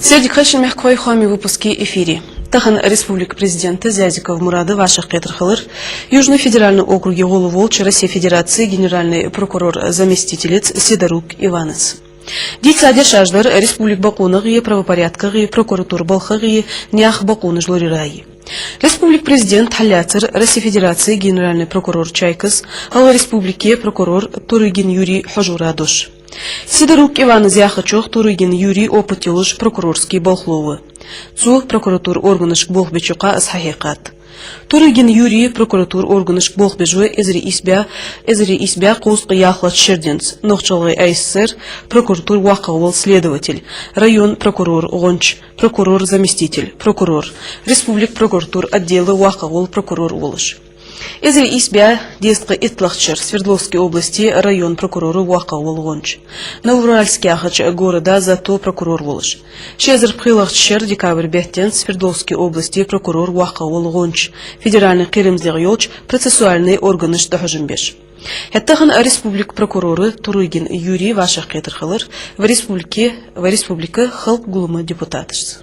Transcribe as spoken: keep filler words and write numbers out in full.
Сердиг хьайшин мехкахой, хоамий выпуск я эфире. Тахан республика президента Зязиков Мурада вӀашагӀкхетар хилар Южный федеральный округе гӀолла волча Россе Федераце генеральный прокурора заместителаца Сидорук Иванаца. Дийца дешаш дар республика бокъонагӀеи, правопорядкагӀеи, прокуратура балхагӀеи, наьха бокъонаш лораяраи. Республика президента хьаллаьцар Россе Федераце генеральный прокурор Чайкас, гӀалгӀай республике прокурор Турыгин Юрий хьожара дош. Сидорук Иванас яхачох, Турыгин Юрий опыт йолаш прокурорски болхло ва. Цо прокуратура органашка болх беча юкъа из хьахьекхад. Турыгин Юрий прокуратура органашка болх беш ва эзар ийс бӀаь, эзар ийс бӀаь кхузткъеи ялхлагӀча шера денз, Нохч-ГӀалгӀай АССР, прокуратура воккхагӀа вола следователь, района прокурора гӀонч, прокурора заместитель, прокурор, республика прокуратура отдела воккхагӀа вола прокурор волаш. Эзар ийс бӀаь дезткъеи итталагӀча шера Свердловски областе района прокурора воккхагӀа вола гӀонч. Новоуральск яхача города зато прокурор волаш. Ши эзар пхелагӀча шера декабрь бетта денз Свердловски областе прокурора воккхагӀа вола гӀонч, федеральни кхерамзлегӀа йолча процессуальни органашта дӀахьожам беш. ХӀаьта тахан республика прокурора Турыгин Юрий вӀашагӀкхетар хилар вай республике, вай республика Халкъа Гуллама депутаташца.